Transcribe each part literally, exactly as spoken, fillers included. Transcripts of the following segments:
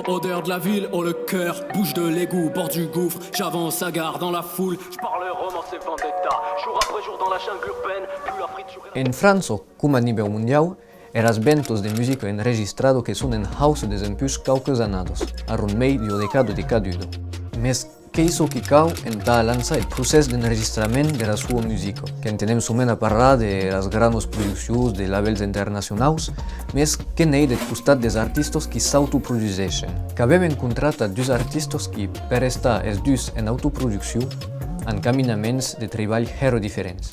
Odeur de la ville, oh le cœur bouge de l'égout, bord du gouffre, j'avance hagard dans la foule. Je parle romance et vendetta, jour après jour dans la jungle urbaine, plus la friture et la... En França, coma a nivèu mondiau, eras ventas de musica enregistrada que son en haussa desempuish quauques annadas, a ron mei d'ua decada de caduda. Mes qu'ei çò que cau entà lançar eth procès d'enregistrament dera sua musica, qu'entenem soment a parlar deras granas produccions de labèls internacionaus, mes que n'ei deth costat des artistas qui s'autoproduseishen. Qu'avem encontrat a dus artistas qui, per estar es dus en autoproduccion, an caminaments de tribalh hèra diferents.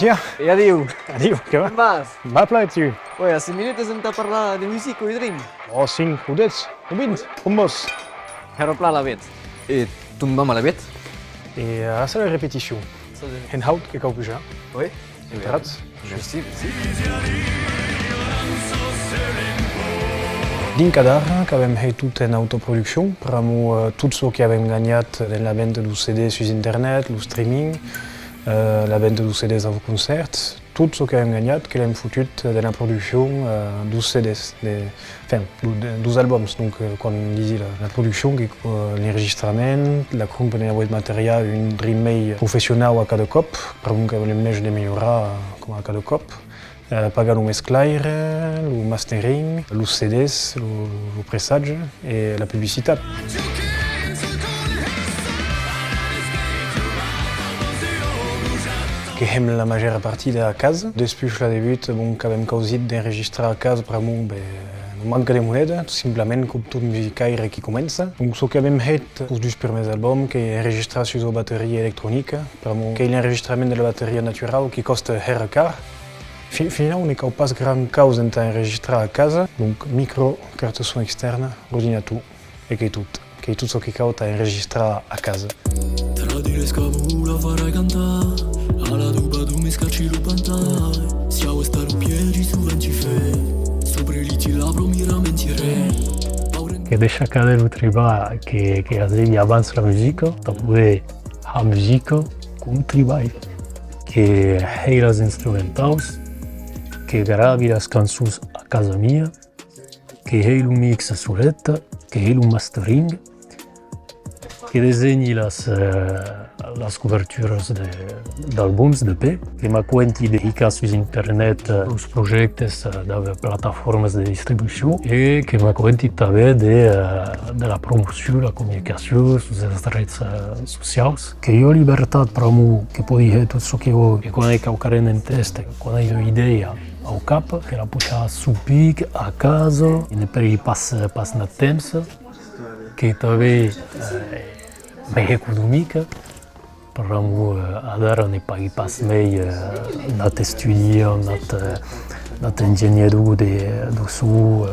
Tiens. E adiu. Adiu, que va? Vas? Va plan, e tu? Oi, a cinc minutes entà parlar de musica, o drin? Oh, cinc o dètz. O vint, com vòs. Hèra plan alavetz. E tombam alavetz. E ara serà la repeticion. En haut que cau pujar. Oui. Entratz. Merci, merci. Dinc adara qu'avem hèit tot en autoproduccion, pr'amor, eh, tot çò qu'avem ganhat dens la venta deus C D sus internet, lo streaming, eh, la venta deus C Ds au concèrt, tot çò qu'avem ganhat, que l'èm fotut dens la produccion, eh, deus C Ds, de, enfin, de, de, deus albums. Donc, eh, quan disi la, la produccion, qu'ei, eh, l'enregistrament, la crompa de navèth materiau, un drin mei professionau a cada còp, pr'amor que volem mei de melhorar, eh, coma a cada còp, eh, pagar lo mesclaire, lo mastering, los C Ds, lo, lo pressatge e la publicitat. Que hèm la màger partida a casa. Despuish la debuta, bon, qu'avem causit d'enregistrar a casa, pr'amor, ben, non manca de moneda, tot simplament, com tot musicaire qui comença. Donc, çò qu'avem hèit peus dus prumèrs albums, qu'ei enregistrar sus ua bateria electronica, pr'amor qu'ei l'enregistrament de la bateria naturau qui còsta hèra car. Fi-, finau, ne cau pas gran causa entà enregistrar a casa, donc micro, carta son extèrna, ordinator, e qu'ei tot. Qu'ei tot çò que cau tà enregistrar a casa. Tra di l'escamula farai cantar, a la duba du mi scaci lu pantai, siau esta lu pieri su venti fe, sobre li ti labro mi ramenti re. Que de chacade lo tribalh que, que hasèvi abans la musica, tà poder har musica com tribalh. Que hèi las instrumentaus, que gravi las cançons a casa mia, que hèi lo mix soleta, que hèi lo mastering, que desenhi las, eh, las coberturas de, d'albums de pè, que m'acuenti de hicar sus internet, eh, los projèctes, eh, dab plataformas de distribucion e que m'acuenti tanben de, eh, de la promocion, la comunicacion sus es rets, eh, sociaus. Qu'èi ua libertat pr'amor que pòdi hèr tot çò que vòli e quan èi quauquarren en tèsta, quan èi ua idèia au cap, que la pòdi har suu pic, a casa, e ne pèrdi pas, pas nat temps, qu'ei tanben, eh, mei economic, pr'amor, eh, adara ne pagui pas mei, eh, nat estudiant, nat, eh, nat engenhedor de, de son, eh.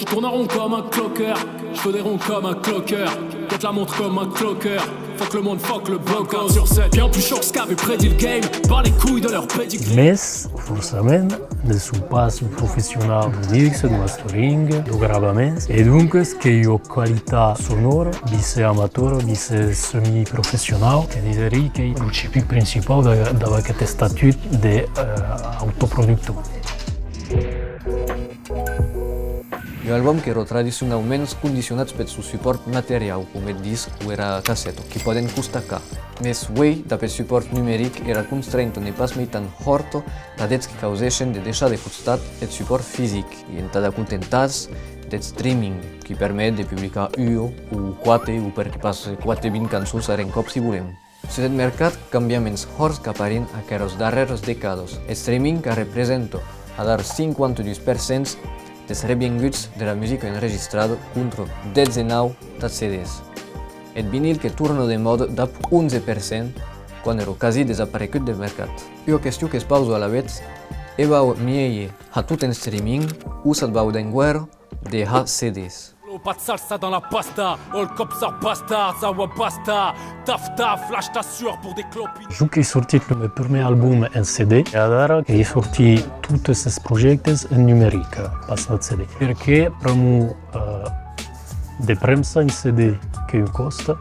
Tourneront comme un clocker, je ferai rond comme un clocker, guette la montre comme un clocker, fuck le monde, fuck le blocker. Sur sept, bien plus chaud qu'avait prédit le game, bats les couilles de leur pedigree. Mes, forçament, ne son pas un professionau deu mix, deu mastering, deu gravament, e doncas qu'ei ua qualitat sonòra, vise amatora, vise semiprofessionau, que diserí qu'ei lo chipic principau dab, dab aqueth estatut de, eh, autoproductor. Un album qu'èra tradicionauments condicionats peth son supòrt materiau, com eth disc o era casseta, qui pòden costar car. Mes uei, dab eth supòrt numeric, era constrenta n'ei pas mei tan hòrta tà deths qui causeishen de deishar de costat eth supòrt fisic e entad acontentar-se deth streaming, qui permet de publicar ua o quate o perqué pas quate vint cançons ar encòp si volem. Sus eth mercat, cambiaments hòrts qu'aparien aqueras darrèras decadas. Eth streaming qu'arrepresenta adara cinquanta-dus per cent des revienguts dera musica enregistrada contra dètz-e-nau tà C Ds. Eth vinil que torna de mòda dab onze per cent, quan èra quasi desaparegut deth mercat. Ua question que's pausa alavetz: e vau mielhs har tot en streaming o s'at vau d'enguèra de har C Ds? Lo Pas de salsa dans la pasta, all cops are bastards, awa basta, taf taf, lâche ta sueur pour des clopines. Jo qu'èi sortit lo meu prumèr album en C D, e adara qu'èi sortit totes es projèctes en numeric, pas en C D. Perque, pr'amor, eh, de premsa un C D que còsta,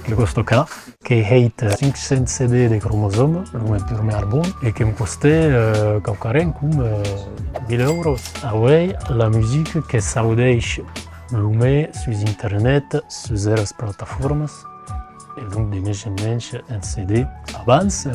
que còsta car, qu'èi hèit cinc cents C D de Cromosome, lo meu prumèr album, e que'm costèt, eh, quauquarren com, eh, mila euros. Auei, la musica que s'audeish lo mei sus internet, sus eras plataformas, e donc de mens en mens en C D. Abans, eh,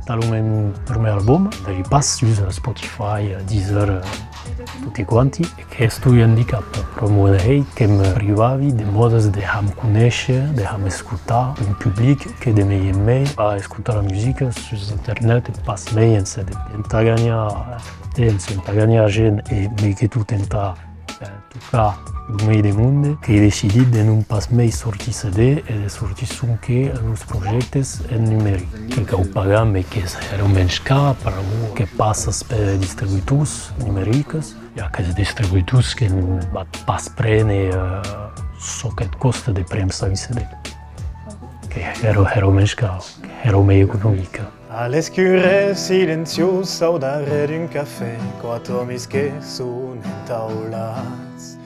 tà lo meu prumèr album, n'èri pas sus Spotify, Deezer, eh, toti quanti, e qu'estoi un handicap, pr'amor de hèit que'm privavi de mòdes de har-me conéisher, de har-me escotar un public que de mei en mei va escotar la musica sus internet e pas mei en C D. Entà ganhar temps, entà ganhar gent e mei que tot entà, eh, tocar lo mei de monde, qu'èi decidit de non pas mei sortir C D e de sortir sonque los projèctes en numeric. Que cau pagar, mei qu'es hèra mens car, pr'amor que passas per distributors numericas, e aqueles distributors que non van pas prene, eh, çò que't còsta de premsa un C D. Que hèra, hèra mens car, hèra mei economic. A l'escuresa silenciosa au darrèr d'un cafè, quate òmis que son entaulats.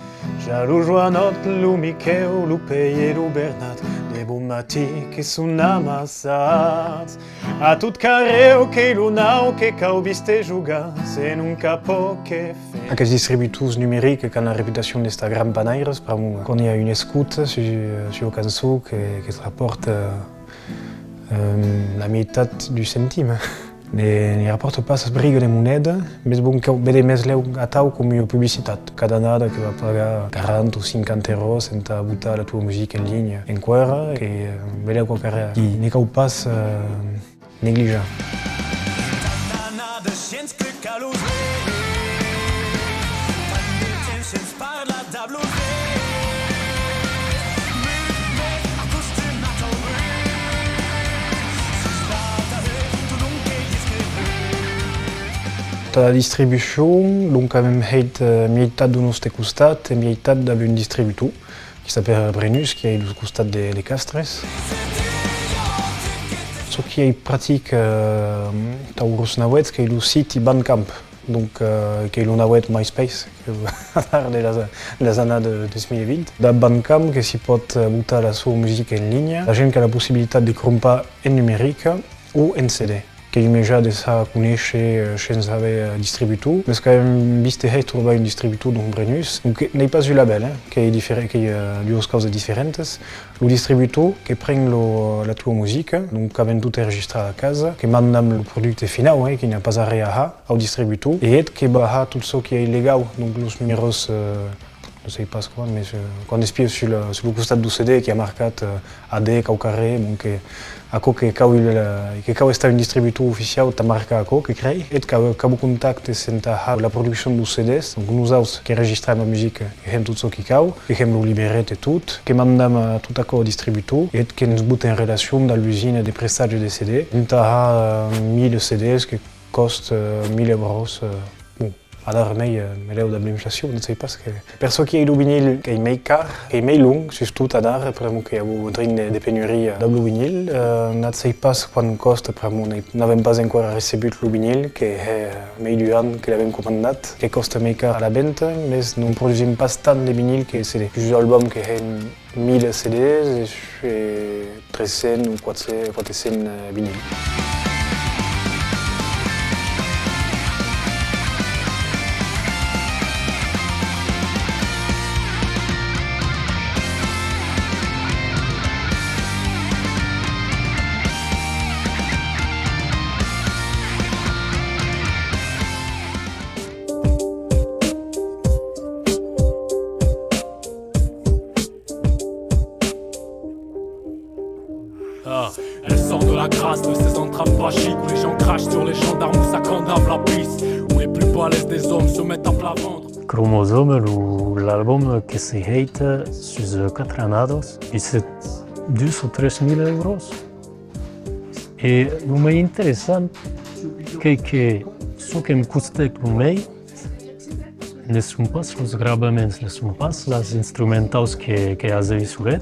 Ja lo Joanòt, lo Miquèu, lo Pèir e lo Bernat, de bon matin que son amassats. A tot carrèu qu'ei lo nau que cau viste jogar, se non qu'a pòc que fèr. Aqueles distributors numerics qu'an la reputacion d'estar grands panaires, pr'amor quand i a un escota sus, sus ua cançon que, que te rapòrta, eh, la meitat d'un centime. Ne, ne rapòrta pas briga de moneda, mès bon, cau véder meslèu atau com ua publicitat. Cada annada que va pagar quaranta o cinquanta euros entà botar la tua musica en linha enqüèra, que, eh, belèu quauquarren qui ne cau pas, eh, neglijar. Tà la distribucion, donc, avem hèit, eh, mieitat deu nòste costat e mieitat dab un distributor, qui s'apèra Brennus, qui ei deu costat de, de Castres. Çò qui ei pratic, eh, tà los nauets, qu'ei lo siti Bandcamp. Donc, eh, qu'ei lo nauet MySpace, que de las, de las annadas de dos mila vint. Dab Bandcamp que s'i pòt, eh, botar la sua musica en linha. La gent qu'a la possibilitat de crompar en numeric o en C D. Qu'ei un mejan de s'har conéisher, eh, shens aver, eh, distributor. Mès qu'avem viste hèit trobar un distributor, donc Brennus. Donc, n'ei pas un label, eh, qu'ei difere-, qu'ei, eh, duas causas diferentas. Lo distributor que pren lo, la tua musica, donc qu'avem tot enregistrat a casa, que mandam lo producte finau, eh, que n'i a pas arré a har, au distributor, e eth que va har tot çò qui ei legau, donc los numèros, eh, non sei pas quan, mès, eh, quan espias sus la, sus lo costat deu C D qui a marcat, eh, A D quauquarren, donc, eh, aquò que cau, eh, que cau estar un distributor oficiau tà marcar aquò, que crei, eth qu'a, qu'a vos contactes entà har la produccion deus C Ds, donc nosauts qu'enregistrem la musica, que hèm tot çò qui cau, que hèm lo liberet e tot, que mandam, eh, tot aquò au distributor, e eth que'ns bota en relacion dab l'usina de prestatge de C D, entà har, eh, mila C Ds que còsta, eh, mila euros, eh, bon, adara mei, eh, melèu dab l'inflacion, ne sei pas que. Per çò qui ei lo vinil, qu'ei mei car, qu'ei mei long, sustot adara, pr'amor que i a un drin de, de penuria dab lo vinil, eh, ne sei pas quant còsta, pr'amor n'ei N'avem pas enqüèra recebut lo vinil, que hè mei d'un an que l'avem comandat, que còsta mei car a la venta, mès non produsim pas tant de vinil que C D. Sus album que hèn mila C Ds e, e tres cents o quatre cents, quatre cents, eh, vinil. Ah, elle sort de la crasse de ces entraves fascistes où les gens crachent sur les gendarmes, où ça candave la pisse, où les plus balèzes des hommes se mettent à plat ventre. Cromosome, lo, l'album que s'ei hèit sus quatre annadas, e se dus o tres mila euros. E lo mei interessant qu'ei que çò que'm costèc lo mei, Ne son pas los gravaments, ne son pas las instrumentaus que, que as vist solet,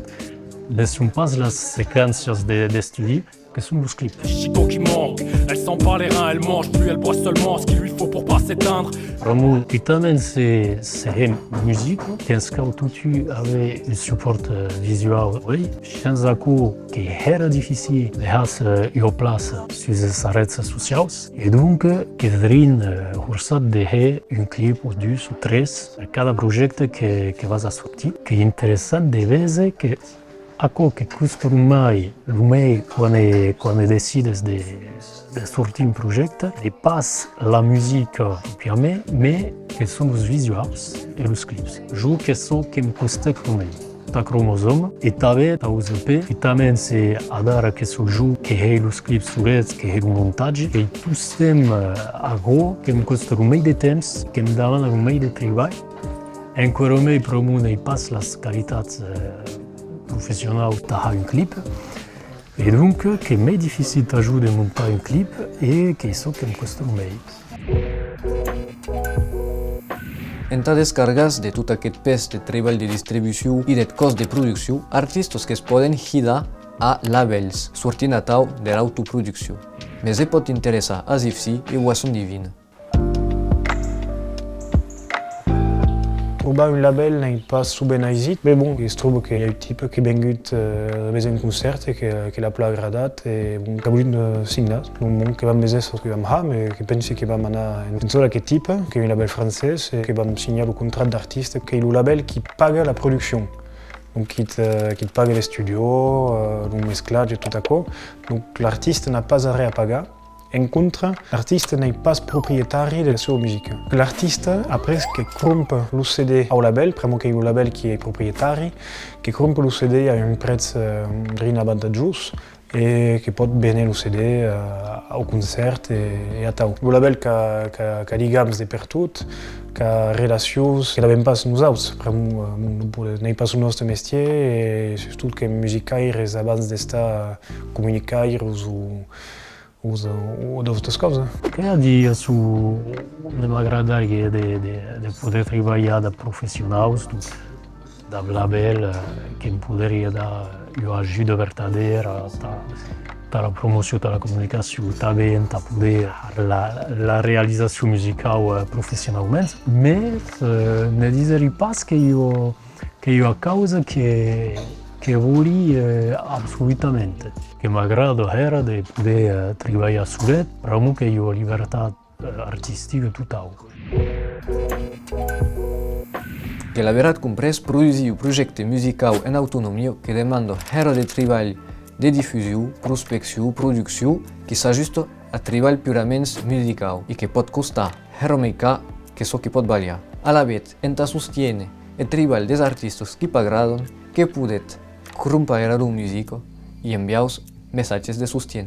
ne son pas las sequéncias de, d'estudi, que son los clips. Chico qui manque, elle sent pas les reins, elle mange plus, elle boit seulement ce qu'il lui faut pour pas s'éteindre. Pr'amor, quitament se, se hèm musica, que'ns cau totun aver un supòrt, eh, visuau, uei. Shens aquò, qu'ei hèra dificil de har, eh, ua plaça sus es arrets sociaus. E donc, que drin, eh, horçat de hèr un clip o dus o tres per cada projècte que, que vas a sortir. Qu'ei interessant de véser que aquò que còsta lo mei, lo mei quan, quan decides de, de sortir un projècte, n'ei pas la musica pròpiament, mes que son los visuaus e los clips. Jo que çò que'm costèc lo mei. Tà Cromosome, e tanben tà os E P, quitament se adara que soi jo que hèi los clips solets, que hèi lo montatge, qu'ei tostemps, eh, aquò que'm còsta lo mei de temps, que'm damana lo mei de tribalh, enqüèra mei pr'amor n'èi pas las qualitats, eh, professionaus tà har un clip, e donc qu'ei mei dificil tà jo de montar un clip e qu'ei çò que'm còsta lo mei. Entà descargar-se de tot aqueth pes de tribalh de distribucion e deth còst de produccion, artistas que's pòden hidar a labèls, sortint atau der autoproduccion. Mes e pòt interessar Azifsi e Boisson Divine. Trobar un labèl n'ei pas sovent aisit, mes bon, es tròba que i a un tipe qu'ei vengut, eh, a véser un concèrt e que, que l'a plan agradat e, bon, qu'a volut, eh, signar. Lo moment que vam véser çò que vam har, mes que pensi que vam anar en, en çò d'aqueth tipe, qu'ei un labèl francés, e que vam signar lo contrat d'artista, qu'ei lo labèl qui paga la produccion. Donc, qui't, eh, qui't paga l'estudio, eh, lo mesclatge e tot aquò. Donc, l'artista n'a pas arren a pagar. En contra, l'artista n'ei pas proprietari de la seua musica. L'artista, après, que crompa lo C D au labèl, pr'amor qu'ei lo labèl qui ei proprietari, que crompa lo C D a un prètz, eh, drin avantatjós, e que pòt véner lo C D, eh, au concèrt e, e atau. Lo labèl qu'a, qu'a, qu'a ligams de pertot, qu'a relacions que n'avem pas nosauts, pr'amor, eh, bon, non pode, n'ei pas lo nòste mestièr e sustot qu'èm musicaires abans d'estar comunicaires o, o, o d'autas causas. Qué a dire a çò, ne m'agradariá de, de, de poder tribalhar dab professionaus, donc, dab labèl, eh, que'm poderiá dar ua ajuda vertadèra tà, tà la promocion, tà la comunicacion, tanben tà poder har la, la realizacion musicau, eh, professionaument. Mes, eh, ne diserí pas qu'ei ua, qu'ei ua causa que, que vòli, eh, absolutament. Que m'agrada hèra de poder, eh, tribalhar solet, pr'amor qu'ei ua libertat, eh, artistica totau. Que l'averatz comprés, produsir un projècte musicau en autonomia que demanda hèra de tribalh de difusion, prospeccion, produccion, que s'ajusta a tribalh puraments musicau e que pòt costar hèra mei car que çò que pòt balhar. Alavetz, entà sostiéner eth tribalh des artistas qui p'agradan, que podetz crompar era lor musica e envià'us messatges de sostien.